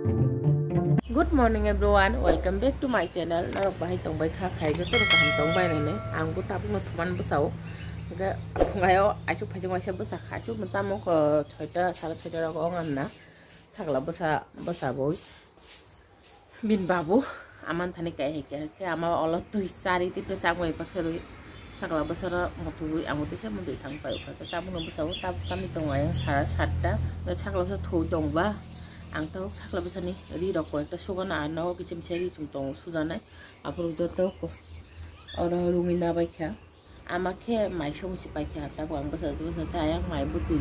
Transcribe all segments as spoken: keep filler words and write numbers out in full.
Good morning everyone, welcome back to my channel. Norok bahai tongbai kha khai joto rok kaham tongbai nai. Ang bo tabuk no thuman bwsao. Ga phungayo aisuk phaijak waisa bwsa kha. Aisuk tamo ko soita, sara soita rok ong amna. Sakla bwsa, bwsa boi. Bin babu, aman thani kai hai khe, khe ama olo twi chari twi to chak bai pakhe rwi. Sakla bwsano mutugwi, amo twi se mutwi thang pai ukha. Khe tabukno bwsao tab-, tamni tongo ayang sara satta. Sakla bwsa thwi tongba. Ang tabuk sakla bwsani ri rok koi ekta sugana, ano kisa misa ri chum tongo sujanai. Aphuru joto ko-, oro rungwi nabai kha. Ama khe mai songwi se paikha, tabuk ang bwsa bwsa tei ayang mai bwtwi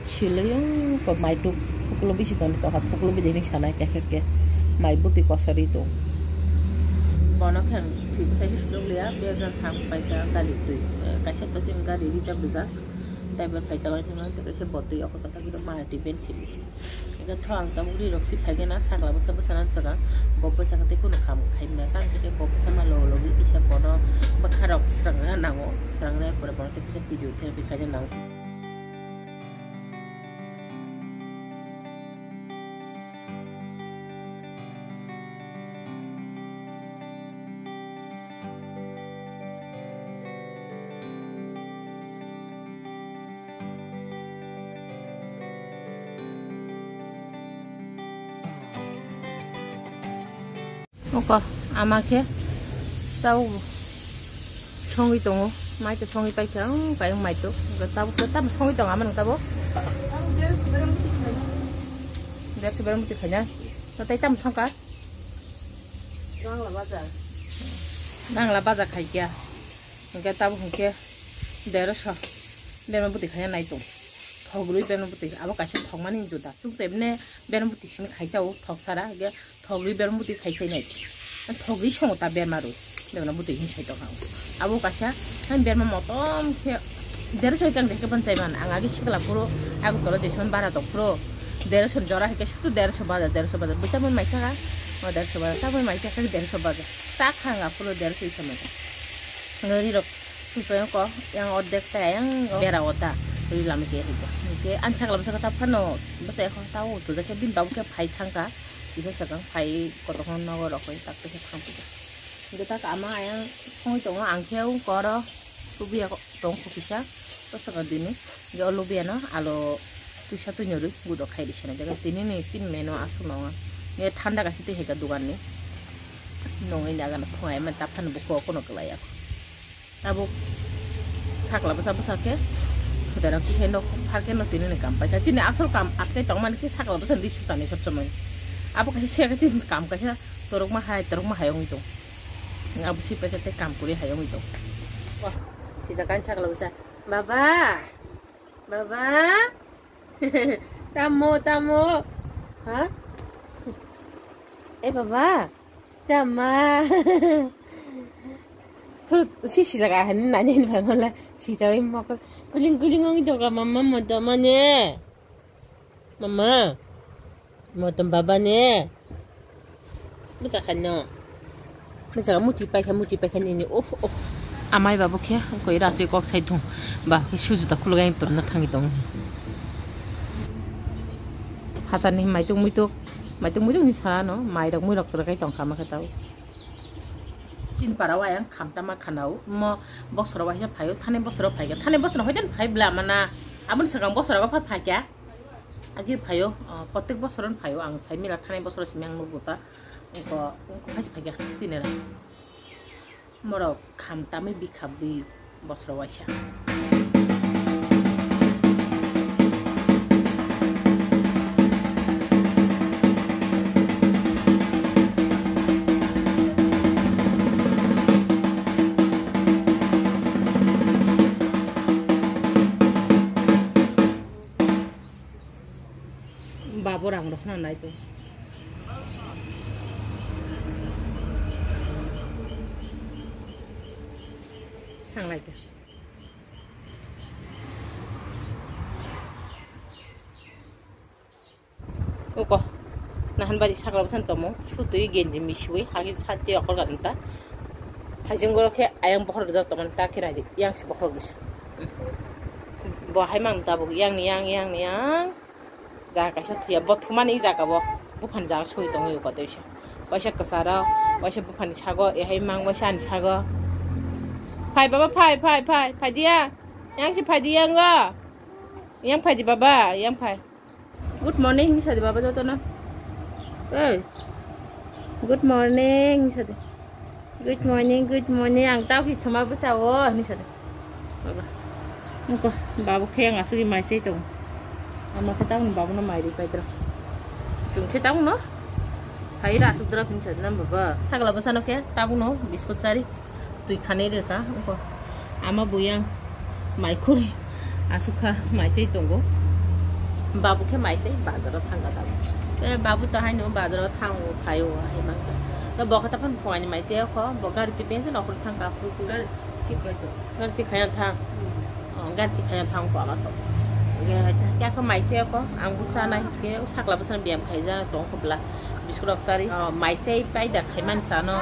silwi ang ko mai tuk thuklo bisi tongwi tongkha, thuklo bisi hinwi sanai khe khe mai bwtwi kosori tong. Bono khe ang thwi bwsai se sudok liya, biyar jang thang paikha gari twi, kaisa to chini gari reserve rijak, driver phaikha lai thangma tei kaisa botwi o kotor. Tei bini mati ben simi se. Ega tho ang tabuk ri rok si phai gana sakla bwsa bwsa nan saka. Bo bwsa khe tei kunu kam khai maya. Tang khe bo bwsa ma logo logi kisa bono bwkha rok srang na nango. Srang na pore bono tei kisa physiotherapy khai na nango. Oko ama khe tau songwi tongo, mai to songwi paikha, ang pai mai to, tabo tamo songwi tongo ama nang tabo. Derso berang buti khaina, tei tamo songkha? Nangla baja. Nangla baja khaikha. Hingke tabuk hingke derosho berma bwtwi khaina nai tong. Thok rwi berma bwtwi abo kaisa thokmani juda. Chuk tebne berma bwtwi simi khaisa o thok sara hingke thok rwi berma bwtwi khaisa nai. Thok rwi songo ta berma rwi berma bwtwi hin sai tong ha. Abo kaisa berma motom khe derosho kang dekhe ban chai man ang agi sikla phuru Agartala jesuman bara tong phuru derosho jora hingke sutu derosho baja derosho baja bwsa mai mai saka o derosho baja ta mai mai saka derosho baja ta khanga phuru derosho isa mai. Ngari rok susoyang ko yang ordek ta yang bera ota ri lami ke hija. Ke an sakla bwsa ta phano bwsa ekho ta o to ke bin babu ke phai thangka. Isa sakang phai kotokhon nogo rok tak ke thang puja. Ge tak ama yang songwi tongo ang khe koro subiya tong khukisa to saka dini ge o lubiya no alo tuisa tuinyorwi gudo khai di sene. Ge tini ni chin meno asu nonga. Ge thanda kasi twi heka dugan ni. Nongwi naga na phungai ma ta phano buko kono kwlai ako. Abo sakla bwsa bwsa khe sudara khe nok phar khe no tini ni kam paikha. Chini asol kam atkai tong mani khe sakla bwsa di sutani sob somoi. Abo kaisa se khe chini kam kaisa torok ma hai torok ma hai ongwi tong. Abo si paikha tei kam kuri hai ongwi tong. Wah, sida kan sakla bwsa. Baba, baba, tamo, tamo, ha? Eh, baba. Tama. Thur si si jaga hani nani hani bai mala si jawi mokol kuling kuling ong joga mama moto mane. Mama. Moto baba ne. Mucha khano. Mucha muti paikha muti paikha nini. Oh, oh. Amai babu khe koi rasi kok sai thung. Ba khe suju ta khuluk yang turna thangi tong. Phatani maitung muitung. Maitung muitung ni sana no. Mai rok mui rok rwkai tong kha ma khe tau. Tin para wa yang khamta ma khanao. Mo bosoro waisa phaio. Thani bosoro phaikha. Thani bosoro hoitan phai bla mana. Aboni sakang bosoro go phar phaikha. Agi phaio. Protek bosoro phaio. Ang sai mila thani bosoro simi ang nugo ta. Ungko, ungko hai se phaikha, chini ra. Morok kham tamwi bikha bwi bosro waisa. Babo rang rok phano nai tong. Thang lai tong. Uko. Nahan bari sakla bwsan tomo. Sutui genji misiwi. Hagi sati okol gani ta. Phajing goro khe ayang bokhorok jak tomani ta khe nai di. Yang si bokhorok bisu. Bo hai mang tabuk. Yang ni yang, yang ni yang. Jaga kaisa thuya, bo thumani jaga bo. Buphani jaga soi tongo yo kotoisa. Waisa kwcharo, waisa buphani sago, ehai mang waisa ani sago. Phai baba, phai, phai, phai, phai diya. Yang si phai diya ngo. Yang phai di baba, yang phai. Good morning hinwi sadi baba jotono. Oi. Good morning hinwi sadi. Good morning, good morning. Ang tao ki thoma bwchao hinwi sadi. Baba. Nungko babu khe ang asugwi mai chai tongo. Ama khe tabukno babuno mai ri paitro. Chwng khe tabukno hai ra asuk dra hinwi sadi na baba. Thagla bwsano khe tabukno biskut chari. Twi khanai rwkha wngkha. Ama buyang mai khuri asukha mai chai tongo. Babu khe mai chai bazaro thangkha tabuk. E babu to haino bazaro thango phaio hai mankha. To bo khe taphano phungani mai chai kho, bo gari twi pense nokol thangkha phuru twi. Gari thik khai to. Gari thik khai thang. Hmm. Oh, gari thik khai thang ko ama so. Ge kya kho mai chai kho, ang bu chanai ke sakla bwsano biyam khai ja tong kho bla. Biskut rok chari. Oh, mai chai pai da khai man chano.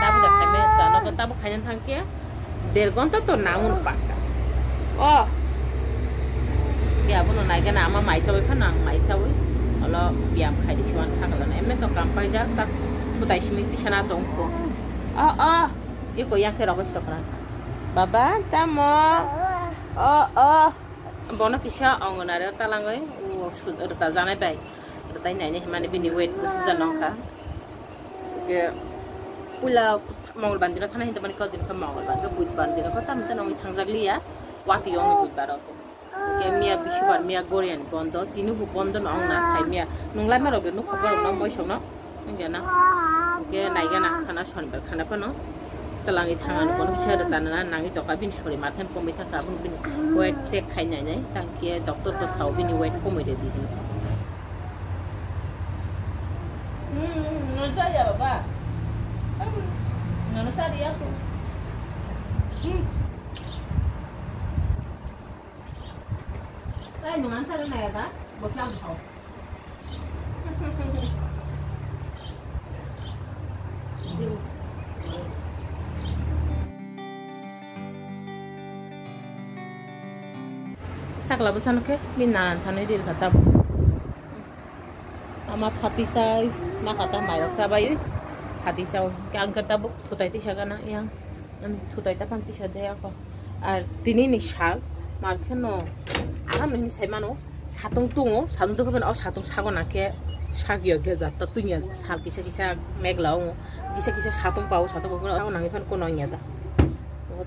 Tabuk da khai man chano. Ko tabuk khai thang khe der gonta to nangun pakka. Oh. Ya bono nai gana ama mai chawi phano ang mai chawi. Olo biyam khai di siwan sakala na. Emne to kam pai da ta thutai simi tisana tong ko. Oh, oh. Iko yang khe rogos to khna. Baba, tamo. Oh, oh. Bono kisa ongonare talangoi. O sud rta janai bai. Rtai nainai himani bini weight bwswk jano wngkha. Hwnkhe puila Mongolbar dino thana hinwi tongmani, kok dino khe Mongolbar, hwnkhe Budbar dino khe tamo chano wngwi thangjak liya, watwi wngwi Budbar o. Hwnkhe miya Bisubar, miya Goriani bondo, tini bo bondo no wngna sai miya. Nunglaima rok de nukha borok no moisok no wngya na. Hwnkhe naigana khana Sonibar khana phano. Twlangwi thangmani bono kisa rwtana nangwi tongkha, bini sori mathan komwi thangkha, aboni bini weight check khai nainai, tangkhe doctor to sao bini weight komwi rwdi hinwi. Hmm, nono chaya baba. Hmm, nono chaya ko. Hmm. Ai, nono chaya na ya ba? Boksa ang khao. Sakla bwsano khe bini nanan thani rir kha tabuk. Ama phatwi chai, nakha ta mairok chabai, phatwi chao. Ang khe tabuk thutai tisa gana yang. Thutai ta phan tisa jaya kho. Ar tini ni sal, mar khe no, aram ni sai mano, satung tungo, satung tungkhe o satung sago nangkhe, sak yo ge jat ta tunya sal kisa kisa megla ongo, kisa kisa satung pao, satung pao, nangkhe phan kono ya da.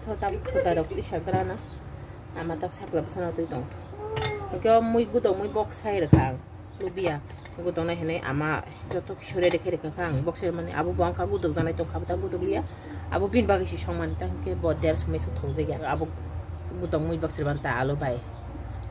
Tho tabuk thutai rok tisa grana. Ama tak sakla bwsano twi tong. Hwnkhe o mui gudok mui bok sai rwkha ang. Lubiya. Gudoknai hinwi ama joto kisa ready khe rwkha ang. Bok sai mani abo bo wngkha gudok janai tongkha ta gudok liya. Abo bini bagwi se songmani ta hwnkhe bo der somoi se thokjagya. Abo gudok mui bok sai mani ta alu bai.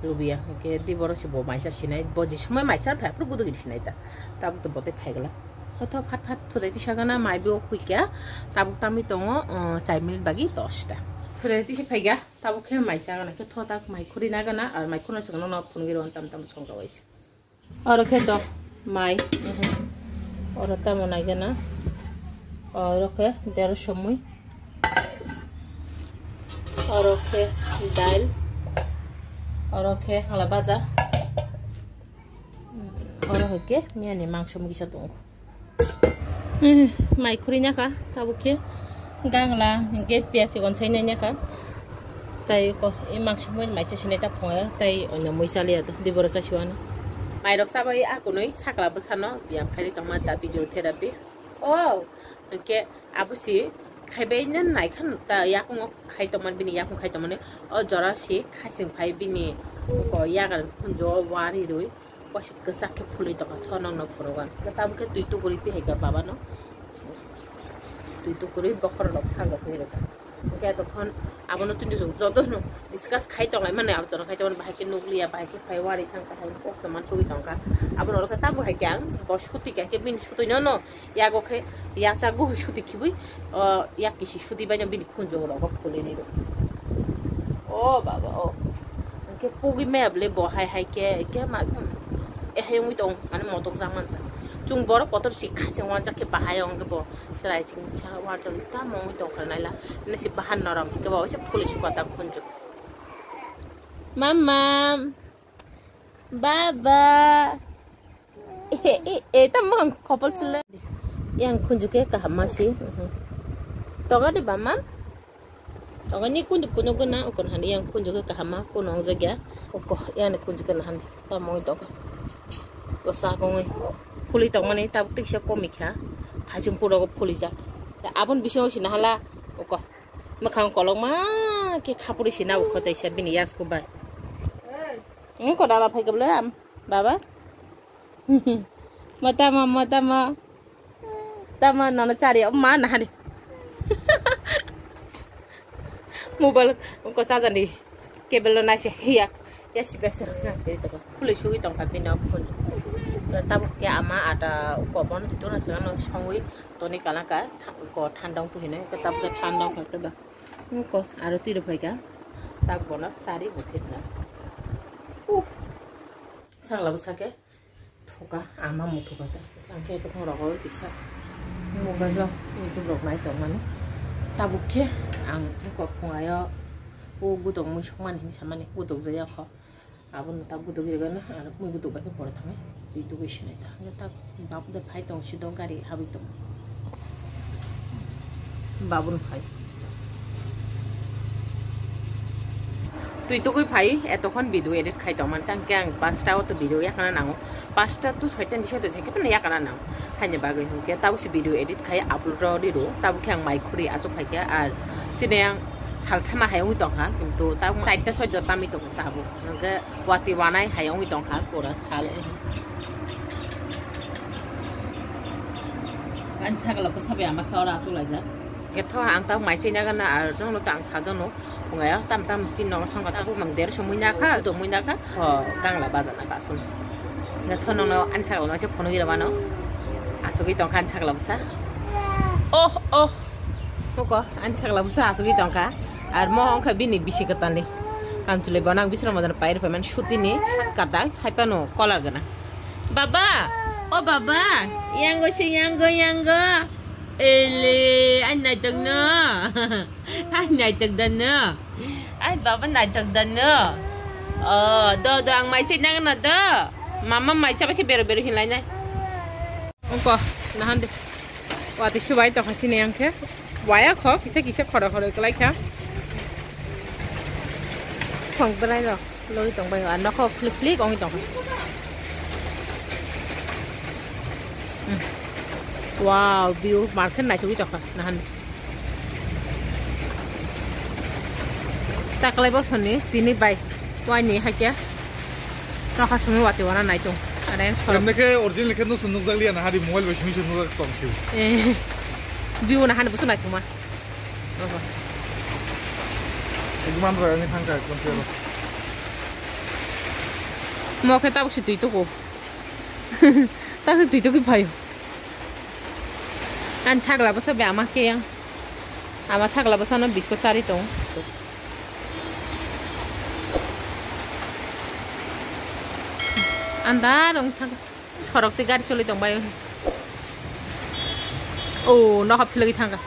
Lubiya hwnkhe di borok se bo maisa sinai. Bo je somoi maisa phai aphuru gudok ni sinai ta. Tabuk to bo tei phai glak. Hotho phat phat thudai tisa gana mai bo khuikya. Tabuk tamwi tongo, uh, char minute bagwi dosta. Thudai tisa phaiga. Tabuk khe mai chagana khe thotak mai khuri nagana ar mai khurna swkang no phunugwi rw tam tam songkha waisa. Oro khe to mai. Oro tamo naigana. Oro khe dero somoi. Oro khe dail. Oro khe hala baja. Oro hai khe miyani mangso mui kisa tongo. Mai khuri naka tabuk khe gangla hwnkhe piyaj onsai nai naka. Tai ko e mangso mui mai se sinai ta phunga tai onyo mui chaliya to di boro chasiwano. Mai rok chabai akunui sakla bwsano biyam khairi tongma ta physiotherapy. O hwnkhe abo si khaibai nai khan ta yakungo khai tongmani bini yakung khai tongmani o jora si khasing phai bini ko yagar khunjo wari rui. Waisa kwchak khe phulwi tongkha, tho nokno phunukgo ang. Tabuk khe twi tukurwi twi hai kha baba no. Twi tukurwi bokhorok rok sago hinwi rwkha. Hwnkhe tokon abono tini chwng jotono discuss khai tonglai mani, abo jotono khai tongmani, bahai khe nukliya, bahai khe phai wari thang kha, hai kosto mansugwi tongkha. Abono oro khe tabuk hai khe ang bo suti kha khe bini sutwi no no yago khe yachago suti khibwi, o yak kisi suti bai no bini khunjung rogo phulwi rw. O baba o. Hwnkhe pugwi maya bwle bo hai hai khe, khe ma, hmm, ehai wngwi tong, mane motok jak man ta. Chwng borok kotor si kha se wanjak khe bahai wngkhe bo chwrai chwng cha water tamo wngwi tong kha naila. Nasi bahan norom hwnkhe bo waisa police kwta khunju. Mama. Baba. He, e, e, tamo ang khopol chile. Yang khunju khe kaham ma si. Toga de bama. Toga ni khunju puno guna, ukon hani yang khunju khe kaham ma, kuno ang jagya. Uko, yang ni khunju khe nahan de. Tamo toga. Ko sa kongwi. Phuli tongmani tabuk tiksa komi kha. Thaichung puro go phuli jak. Abon bising si nahala. Uko. Makhang kolok ma khe khapuri si na ukho taisa bini yasku bai. Ngi ko dala phai gabla am, baba. Motama, motama. Tama nono chari ma nahari. Mobile ko chajani. Cable lo naise hiya. Ya si besa. Khuli sugwi tongkha bini phone. Tabuk khe ama ada ukobon dona chana songwi toni kalaka ko thandong tu hino ko tabuk thandong kha ba. Ko aro tiro phaika. Tak bono chari buthe na. Uf. Sagla bwsa khe thoka, ama muthuka ta. Ang khe tokong rogo kisa mobile o YouTube rok nai tongmani. Tabuk khe ang wngkha phungayo o gudok mui sokmani hinwi samani gudok jaya kho. Abono ta gudok ri gana, aro mui gudok bai khe pore thangnai. Twi tugwi sinai ta. Hwnkhe ta babu de phai tong sido gari habwi tong. Babun phai. Twi tugwi phai, etokhon video edit khai tongmani, tangkhe ang pasta o to video yakana nango. Pasta to soita ni bisingo to jekhe phano yakana nango. Haini bagwi hwnkhe tabuk se video edit khai upload rw di rw, tabuk khe ang mai khuri achuk phaikha, ar chini ang salthama hai wngwi tongkha, kintu tabuk chaita soita tamwi tongo tabuk. Hwnkhe watwi wanai hai wngwi tongkha pura sal. Ani sakla bwsa bai ama khe oro achuk laijak. Hwnkhe tho ang tabuk mai china gana, ar nokno to ang sajano. Phungayo tam tam tin nogo songkha tabuk mang der somoi nakha, do moi nakha. Tho gangla baja na kasun. Hwnkhe tho nokno ani sakla bwsa phunugwi rw mano. Achugwi tongkha ani sakla bwsa. Oh, oh. Muko ani sakla bwsa achugwi tongkha. Ar mo wngkha bini bisi kwtalni. Kamchwlwi bono ang bisra modano pairw phaimani sutini kadai haiphano kolar gwnang. Baba, o baba, yango se yango, yango. Ele, ani naitok no. Ani naitok da no. Ai baba naitok da no. O, do, do, ang mai chai nang no do. Mama mai chaba khe bero bero hinlai nai. Ungko, nahan de. Watwi subai tongkha chini ang khe. Waya kho, kisa kisa khoro khoro kwlai kha. Khong bwrai rok logwi tong bai, ar nokho flik flik wngwi tongkha. Hmm. Wow, view market naithogwi tongkha nahan. Taklai bosoni tini bai waini haikhe nokha sumi watwi wana naitung. Are sorok. Emne khe original khe nusu nukjak liya na hari mobile bai simi se nukjak tong si. Eh. View na hani busu naituma. Oho. Ekman rayani thangka ekdom khe. Mo khe tabuk si twi tuku. Tabuk si twi tuku phaio. Ani sagla bwsa be ama khe yang. Ama sagla bwsano biskot chari tong. Andar wng thang. Sorok twi gari choli tong bai. O, nokha philogwi thangkha.